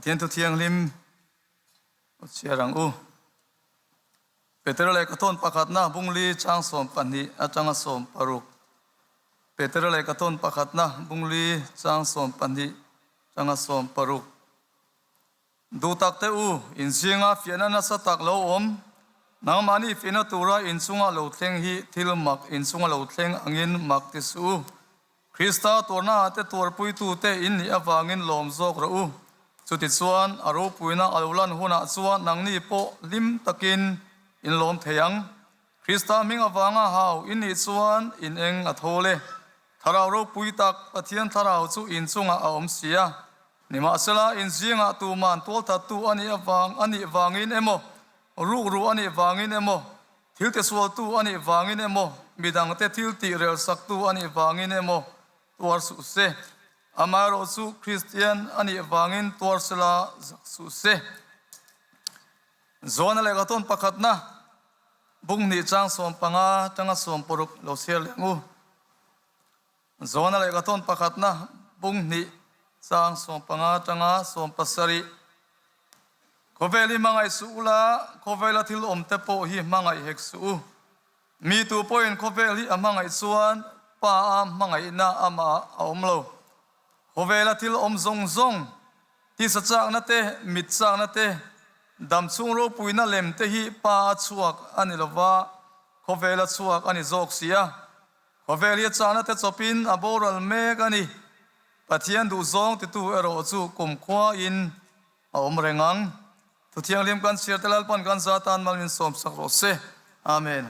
Pathian thu thianghlim u chhiar ang u. Petera lehkha thawn pakhatna bungli chang 12 atanga 16. Petera lehkha thawn pakhatna bungli chang 12 atanga 16. Duh tak teh u, in zinga fiahna nasa tak lo awm, nangmahni fiahna tura in chunga lo thleng hi thil mak in chunga lo thleng angin mak ti suh u. Krista tuarnaah te tuarpuitute in nih avangin lawm zawk rawh u. Chutichuan, a ropuina a lo lan hunah chuan nangni pawh hlim takin in lawm thei ang. Krista hming avanga hau in nih chuan in eng a thawl e. Thlarau ropui tak Pathian thlarau chu in chungah a awm si a. Nimahsela, in zingah tuman tualthattu a nih avang a nih vangin emaw, rukru a nih vangin emaw, thil tisualtu a nih vangin emaw, midangte thil tih relsaktu a nih vangin emaw tuar suh se. Amaherawh chu Kristian a nih vangin tuar sela zak suh se. Joana lehkha tawn pakhatna bung hnih chang 15 tanga 60 lo chhiar leh ang u. Joana lehkha thawn pakhatna bung hnih chang 15 atanga 17. Khawvel hi hmangaih suh ula, khawvela thil awm te pawh hi hmangaih hek suh u. Mi tu pawhin khawvel hi a hmangaih chuan Pa a hmangaihna amah a awm lo. Khawvela thil awm zawng zawng, tisa chakna te, mit chakna te, dam chhung ropuina lem te hi Pa a chhuak a ni lova, khawvela chhuak a ni zawk si a. Khawvel hi a chahna te chawpin a boral mek a ni. Pathian duhzawng titu erawh chu kumkhuain a awm reng ang. Thu thianghlim kan chhiar te Lalpan kan za tan mal min sawmsak rawh se. Amen.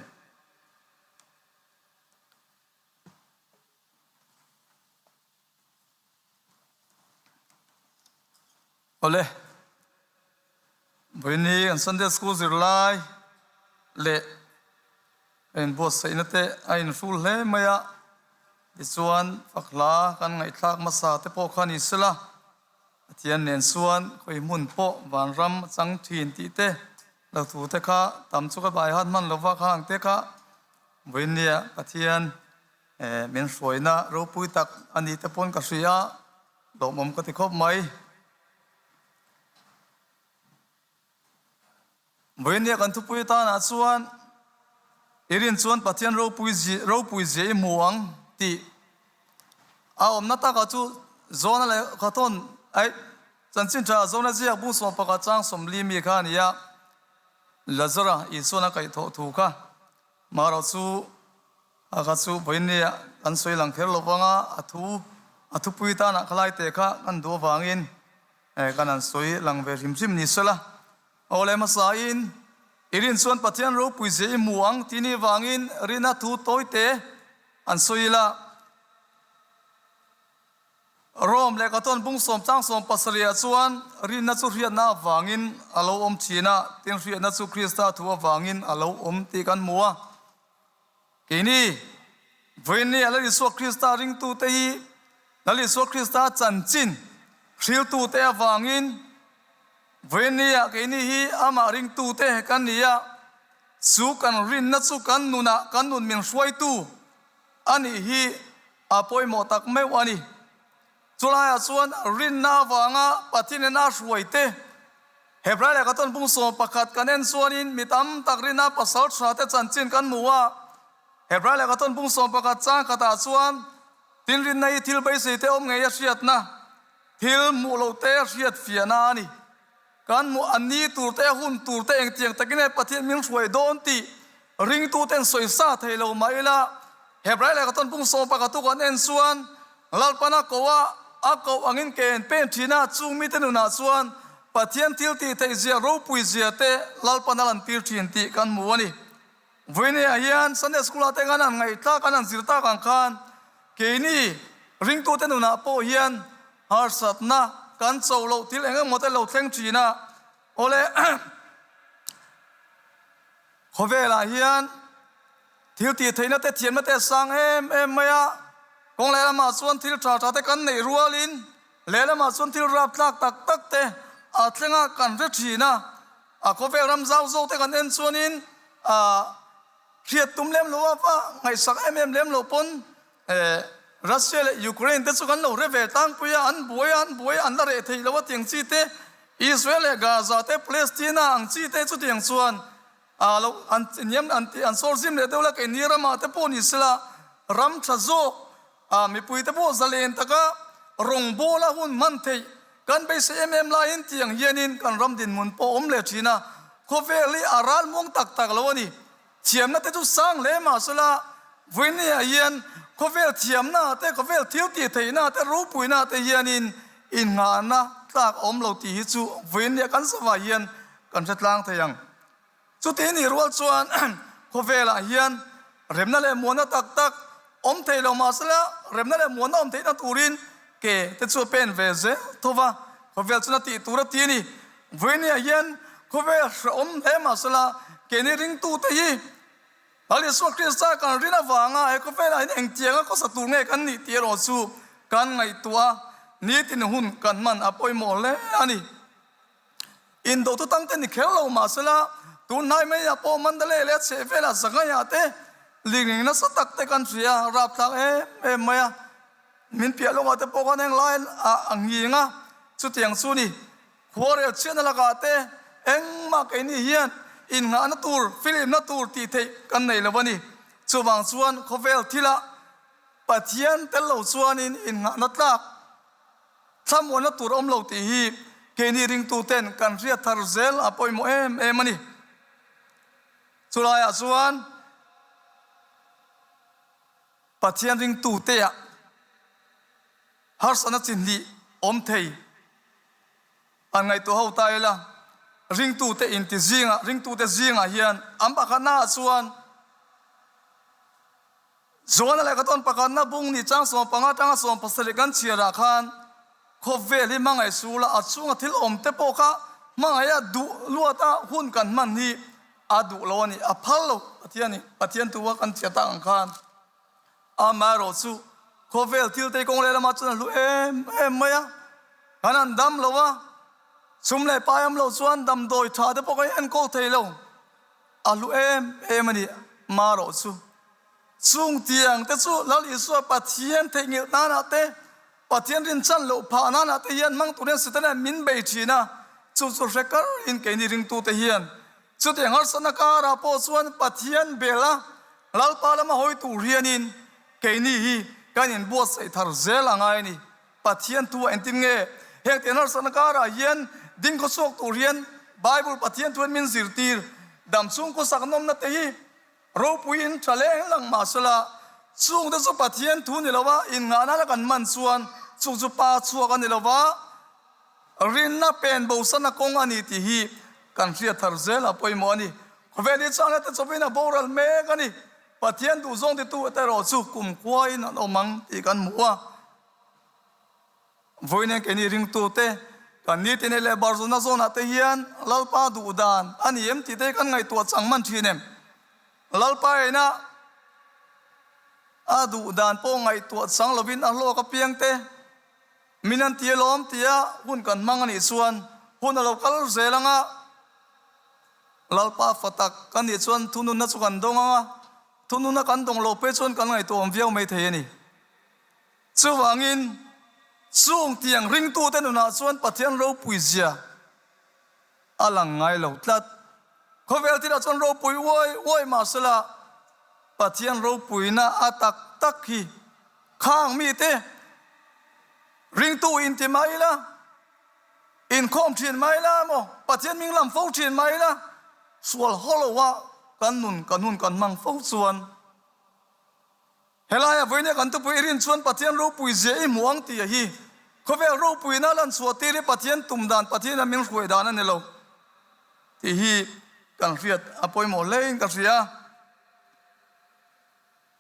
Awle, vawiini kan Sunday School zirlai leh ka inbuatsaihna te a inhrul hle mai a, tichuan fakhla kan ngaihthlak hmasa te pawh kha ni sela, Pathian nen chuan khawi hmun pawh vanram a chang thin tih te lo thu te kha tam chu ka bai hat hman lova khang te kha vawiinia Pathian min hruaina ropui tak a ni te pawn ka hria a, lawmawm ka ti khawp mai. Vawiinia kan thupui atanah chuan i rin chuan Pathian ropui ropui zia i hmu ang tih a awmna takah chu Jona leh Khathawn ai chanchin tha Jona ziak bung 11 chang 40 mi kha a ni a, Lazara Isuan a kaihthawh thu kha marawh chu a kha chu vawiinia kan sawi lang kher lo vanga a thu a thupui tanah khalai te kha kan duh avangin Kan han sawi lang ve hrim hrim ni sela, aw leh hmasain i rin chuan Pathian ropui zia i hmu ang tih ni vangin rina thu tawite an sawi ila. Rome lehkha tawn bung sawm chang 17 ah chuan rinna chu hriatna avangin a lo awm thin a, tin hriatna chu Krista thu avangin a lo awm tih kan hmu a. Keini, vawiin a Lal Isua Krista ringtute hi Lal Isua Krista chanchin hriltute avangin vawiin keini hi amah ringtute kan ni a, chu kan rinna chu kan nunah kan nun min hruaitu a nih hi a pawimawh tak meuh a ni. Chulaiah chuan rinna avanga Pathianin a hruaite Hebrai lehkha tawn bung 11 kan en chuanin mi tam tak rinna pasal tha te chanchin kan hmu a. Hebrai lehkha tawn bung 11 chang khatah chuan tin rinna hi thil beisei te awm ngei a hriatna, thil hmuh loh te hriat fiahna a ni. Kan hmuh a ni tur te, hun tur te engtiang takin nge Pathian min hruai dawn tih ringtuten sawisa thei lo mah ila, Hebrai lehkha tawn bung 11 tu kan en chuan Lalpana ko a, a koh angin ke en pen thin a, chung mite nunah chuan Pathian thil tih theih zia ropui zia te Lalpan a lan tir thin tih kan hmu a ni. Vawinia hian Sunday School ah te khan an ngaihthlak an han zir tak ang khan keini ringtute nunah pawh hian harsatna kan cho loh thil eng emaw te lo thleng thin a, awle khawvelah hian Thil tih theihna te thiamna te a sang em em mai a, kawng lehlamah chuan thil tha tha te kan neih rualin lehlamah chuan thil rap tlak tak tak te a thleng a kan hre thin a, a khawvel ram zau zawk te kan en chuanin ah hriat tum lem lo a va ngaihsak em em lem lo pawn eh Russia leh Ukraine te chu kan lo hre ve tlangpui a, an buai a an buai a an la reh theih lo a tiang chi te. Israel leh Gaza te, Palestina ang chi te chutiang chuan a lo an hniam an tih an sawr zim leh deuh la, keini ramah te pawh ni sela ram tha zawk a mipui te pawh zalen taka rawngbawla hun hman theih kan beisei em em laiin tiang hianin kan ram dinhmun pawh awm leh thin a, khawvel hi a ral muang tak tak lo a ni. Thiamna te chu sang hle mah sela, vawinia hian khawvel thiamna te, khawvel thil tih theihna te, ropuina te hianin innghahna tlak a awm lo tih hi chu vawinia kan zavai hian kan hre tlang thei ang. Chuti nih rual chuan khawvelah hian remna leh muanna tak tak awm thei lo mah sela, remna leh muanna awm theihna turin ke te chu a pen ve zel tho va, khawvel chuna tih tur a ti a ni. Vawinia hian khawvel hrehawm hle mah sela, keini ringtute hi Lal Isua Krista kan rin avanga he khawvelah hian engtianga khawsa tur nge kan nih tih erawh chu kan ngaihtuah a, nitin hun kan hman a pawimawh hle a ni. Indotu tangte ni kher lo mah sela, tun hnai maiah pawh Mandalay leh a chheh velah Zangaiah te lirnging nasa tak te kan hria a, rapthlak em em mai a. Min piah lawngah te pawh khan heng lai ah a nghing a, chutiang chu ni. Khuarel chhiatna lakah te engmah keini hian innghahna tur, filimna tur tih theih kan nei lo a ni. Chuvang chuan khawvel thilah Pathian tel lo chuanin innghahna tlak Thlamuanna tur awm lo tih hi keini ringtuten kan hriat thar zel a pawimawh em em a ni. Chulaiah chuan Pathian ringtuteah harsatna chi hnih awm thei an ngaihtuah ho ta ila, ringtute inti zingah, ringtute zingah hian an pakhatnaah chuan Joana lehkha tawn pakhatna bung ni chang 15 atanga 17 kan chhiarah khan khawvel hi hmangaih sula a chhunga thil awm te pawh kha hmangaih a duh luata hun kan hman hi a duh lo a ni, a phal lo Pathian in Pathian thu a kan chhiar tak ang khan amaherawh chu khawvel thil te kawng leh lamah chuan a hlu em em mai a, kan han dam lo a, chhum leh pai awm lo chuan damdawi tha te pawh kan enkawl thei lo. A hlu em em a ni, marawh chu. Chung tiang te chu Lal Isua Pathian theihnghilh nanah te, Pathian rinchan loh phah nanah te hian hmang turin Setana min bei thin a, chu chu hre kar in keini ringtute hian chutiang harsatna karah pawh chuan Pathian bel a, Lalpa lama hawi tur hianin keini hi kan inbuatsaih thar zel a ngai a ni. Pathian thu a entin nge? Heng tiang harsatna karah hian ding khaw chhuak tur hian Bible Pathian thu hian min zirtir. Dam chhung khawsak nawmna te hi ropuiin tha leng lang mah sela, chungte chu Pathian thu ni lova innghah nana kan hman chuan chung chu pa chhuak a ni lova, rinna pen bosana kawng a ni tih hi kan hriat thar zel a pawimawh a ni. Khawvel hi chuan heta chawpin a boral mek a ni. Pathian duhzawng titu erawh chu kumkhuain an awm ang tih kan hmu a. Vawiin keini ringtute kan nitin leh barzuna zawnah te hian Lalpa duh dan a ni em tih te hi kan ngaihtuah chang hman thin em? Lalpa ina a duh dan pawh ngaihtuah chang lovin a hlawk apiang te min an ti alawm tia hun kan hmang a nih chuan hun a lo kal zel ang a, Lalpa fa tak kan nih chuan thununna chu kan dawng ang a, thununna kan dawng lo phei chuan kan ngaihtuah awm viau mai thei a ni. Chuvangin, chung tiang ringtute nunah chuan Pathian ropui zia a lang ngai lo tlat. Khawvel thilah chuan ropui uai uai mah sela, Pathian ropuina a tak tak hi khang mite ringtu inti mah ila, inkhawm thin mah ila emaw, Pathian hming lam fo thin mah ila, sual haw loa kan nun kan hun kan hmang fo chuan, Helaia vawinia kan tupui i rin chuan Pathian ropui zia i hmu ang tih a hi. Khawvel ropuina lan chhuah tir hi Pathian tum dan, Pathian a min hruai dan a ni lo tih hi kan hriat a pawimawh hlein ka hria.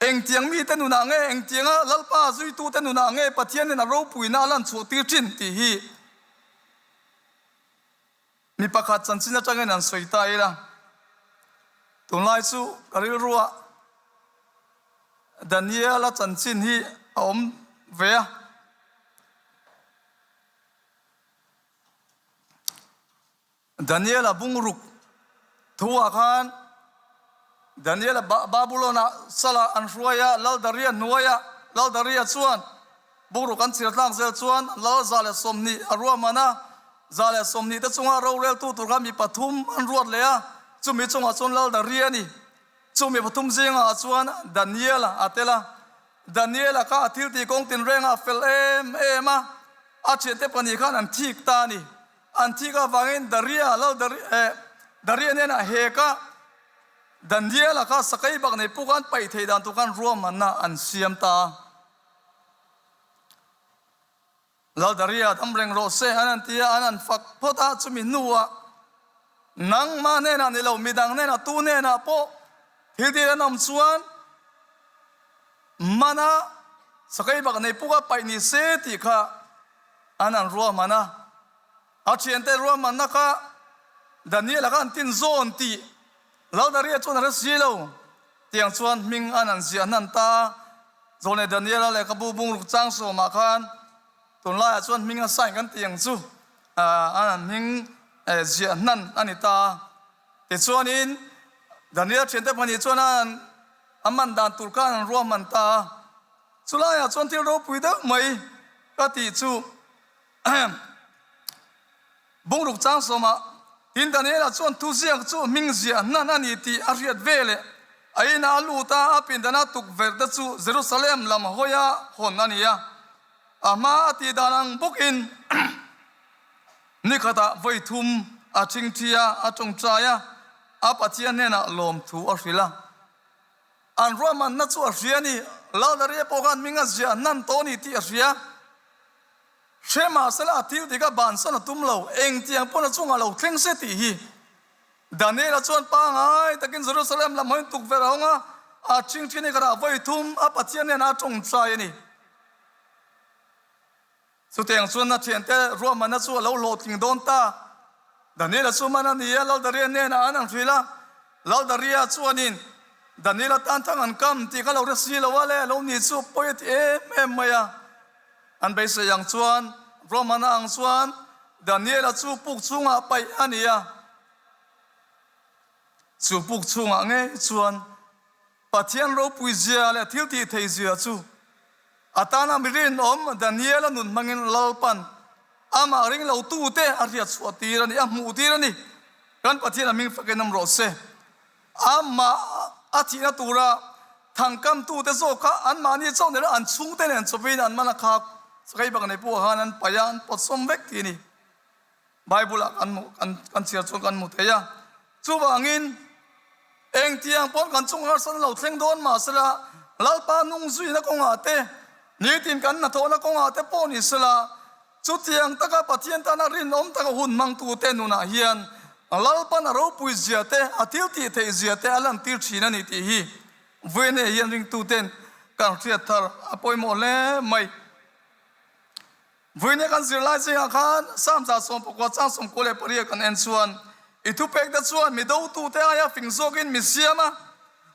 Engtiang mite nunah nge, engtianga Lalpa zuitute nunah nge Pathianin a ropuina a lan chhuah tir thin tih hi Mi pakhat chanchin atangin an sawi ta ila, tunlai chu ka rilruah Daniel-a chanchin hi a awm ve a. Daniel-a bungruk thuah khan Daniel-a Babulon-ah salah an hruai a, Lal Daria hnuaiah Lal Daria chuan bungruk an chhir tlak zel chuan Lal 120 a ruahman a. 120 te chunga roreltu tur kha mi pathum an ruat leh a, chumi chungah chuan Laldaria a ni. Chu mi pathum zingah chuan Daniela a tel a. Daniela kha a thiltih kawng tinrengah a fel em em a, a thiante pahnih khan an thik ta a ni. An thik avangin Daria, Lal Daria hnenah heka Daniela kha sakei bak nei puk an paih theih dan tur khan ruahmanna an siam ta a. Lal Daria dam reng rawh se an han ti a, an han fak phawt a, chumi hnuah nangmah hnenah ni lo, midang hnenah, tu hnenah pawh thil dil an awm chuan mana sakei bak nei puk a paih ni se tih kha an han ruahman a. A thiante ruahmanna kha Daniel-a kha an tin zawn tih Lal Daria chuan a hre si lo. Tiang chuan hming an han ziah hnan ta a. Zawlnei Daniel-a lehkhabu bungruk chang sawmah khan tunlaiah chuan hming a sign kan tih ang chu an han hming ziah hnan a ni ta a. Tichuanin Daniel thiante pahnih chuan a man dan tur khan an ruahman ta a. Chulaiah chuan thil ropui deuh mai ka tih chu Bungruk chang sawmah tin Daniela chuan thuziak chu hming ziah hnan a ni tih a hriat veleh a inah a lut a, a pindana tukverh te chu Jerusalem lam hawia hawn a ni a. A hma a tih dan ang bawkin nikhatah vawi thum a thingthi a, a tawngtai a, a Pathian hnenah lawmthu a hrilh a. An ruahmanna chu a hria a ni, Laldaria pawh khan hming a ziah hnan tawh a ni tih a hria. Hre mahsela a thil dik a bansan a tum lo, engtiang pawn a chungah lo thleng se tih hi. Daniela chuan pangai takin Jerusalem lam hawiin tukverh a hawng a, a ṭhingṭhin hi ka rah vawi thum a Pathian hnenah a ṭawngṭai a ni. Chutiang chuan a ṭhiante ruahmanna chu a lo hlawhtling dawn ta. Daniela chu man a ni a, Laldaria hnenah an han hrilh a, Laldaria chuanin Daniela tan thang an kam tih kha lo hre si lo a le, lo ni chu pawi a ti em em mai a. An beisei ang chuan, ruahmanna ang chuan Daniela chu puk chhungah paih a ni a. Chu puk chhungah ngei chuan Pathian ropui zia leh thil tih thei zia chu a tana mi rinawm Daniela nun hmangin Lalpan amah ring lo tute a hriat chhuah tir a ni, a hmuh tir a ni. Kan Pathian a hming fakin awm rawh se. Amah a thihna tura thangkamtute zawk kha anmahni chauh nilo an chhungte nen chawpin an man a khak sakei bak nei pawh khan an paih a, an pawt sawm vek tih a ni. Bible ah kan hmuh kan kan chhiar chuan kan hmu thei a. Chuvangin engtiang pawn kan chung harsan lo thleng dawn mahsela Lalpa nung zuina kawngah te, nitin kan hnathawhna kawngah te pawh ni sela, Chutiang taka Pathian tana rinawm taka hun hmangtute nunah hian Lalpan a ropui zia te, a thil tih theih zia te a lantir thin a ni tih hi Vuene hian ringtuten kan hriat thar a pawimawh hle mai. Vuene kan zirlai zingah khan Psalm 19 chang 98 kan en chuan, I thupekte chuan mi dotute aia fing zawkin mi siam a,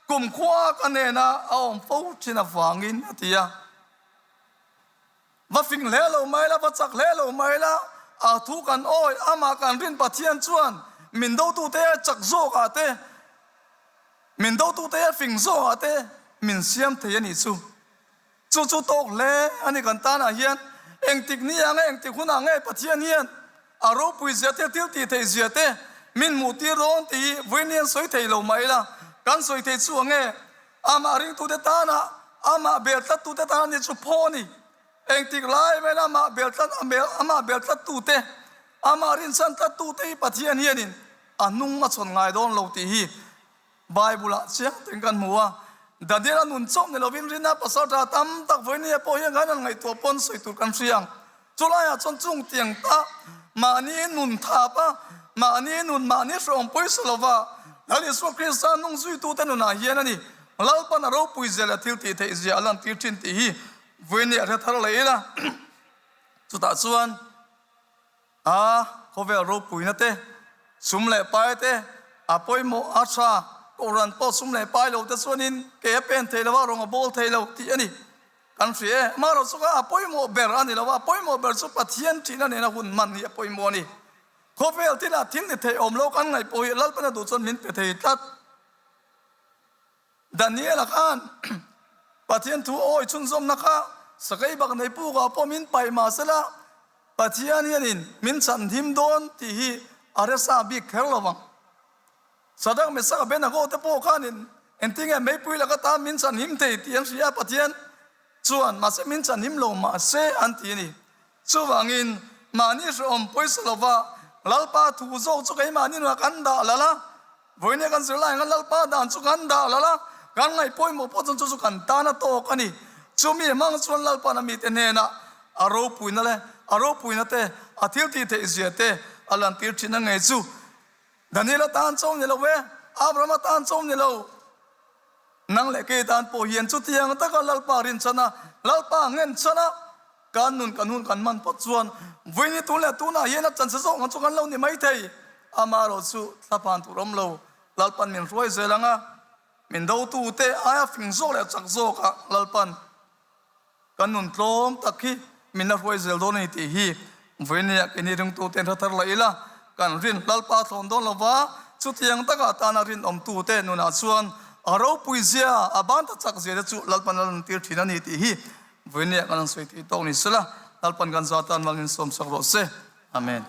kumkhua ka hnenah a awm fo thin avangin a ti a. Va fing hle lo mai la, va chak hle lo mai la, a thu kan awi, amah kan rin Pathian chuan min dotute a chak zawkah te, min dotute a fing zawkah te min siam thei a nih chu. Chu chu tawk hle a ni kan tanah hian engtik ni ah nge engtik hunah nge Pathian hian a ropui zia te, thil tih theih zia te min hmuh tir dawn tih hi vawiin hian sawi thei lo mai la, kan sawi thei chu ang nge? Amah ringtute tana amah bel tlattute tana ni chu phaw a ni. Engtik lai main amah bel tlat amah bel tlattute, amah rinchhan tlattute hi Pathian hianin a hnung a chhawn ngai dawn lo tih hi Bible-ah chiang takin kan hmu a. Daniel-a nun chauh ni lovin rinna pasal tha tam tak vawinia pawh hian kan han ngaihtuah pawn sawi tur kan hria ang. Chulaiah chuan chung tiang ta mahni nun thap a, mahni nun mahni hrawng pawisa lova Lal Isua Krista nung zuitute nunah hian a ni. Lalpan a ropui zia leh thil tih theih zia a lantir thin tih hi vawinia a hre thar leh ila. Chutah chuan a khawvel ropuina te, sum leh pai te a pawimawh a tha, Kohhran pawh sum leh pai lo te chuanin ke a pen thei lo a, rawng a bawl thei lo tih a ni. Kan hria e, amaherawh chu kha a pawimawh ber a ni lo a, a pawimawh ber chu Pathian ṭihna nena hun hman hi a pawimawh a ni. Khawvel thila thil ni thei awm lo kan ngaih pawh hi Lalpana duh chuan min pe thei tlat. Daniela khan Pathian thu awi chhunzawmna kha sakei bak nei pukah pawh min paih mahsela. Pathian hianin min chhanhim dawn tih hi a resa bik kher lo vang. Sadak Mesak Abednego te pawh khanin engtinge meipui laka tan min chhanhim thei tih an hria a, Pathian chuan mahse min chhanhim lo mahse an ti a ni. Chuvangin mahni hrehawm pawisa lova Lalpa thu zawk chu keimahni nunah kan dah lal a, Vawinia kan zirlai anga Lalpa dan chu kan dah lal a, kan ngaih pawimawh pawh chuan chu chu kan tan a tawk a ni. Chumi hmang chuan Lalpa'n a mite hnenah a ropuina leh a ropuina te, a thil tih theih zia te a lantir thin a ngei chu. Daniel atan chauh ni lo e, Abraham atan chauh ni lo, nang leh kei tan pawh hian chutiang taka Lalpa rinchhan a, Lalpa nghenchhan a, Kan nun kan hun kan hman phawt chuan vawiin tun leh tunah hian a chanse zawk ang chu kan lo ni maithei. Amaherawh chu thlaphan tur awm lo, Lalpan min hruai zel ang a, min dotute aia fing zawk leh chak zawkah Lalpan kan nun tlawm tak hi min la hruai zel dawn a ni tih hi vawiin keini ringtute hre thar lah ila, kan rin Lalpa thlawn dawn lova chutiang takah tana rinawmtute nunah chuan a ropui zia, a ban ta chak zia te chu Lalpan a lantir thin a ni tih hi Vawinia kan han sawi theih tawk ni sela, Lalpan kan za tan mal min sawm sak rawh se. Amen.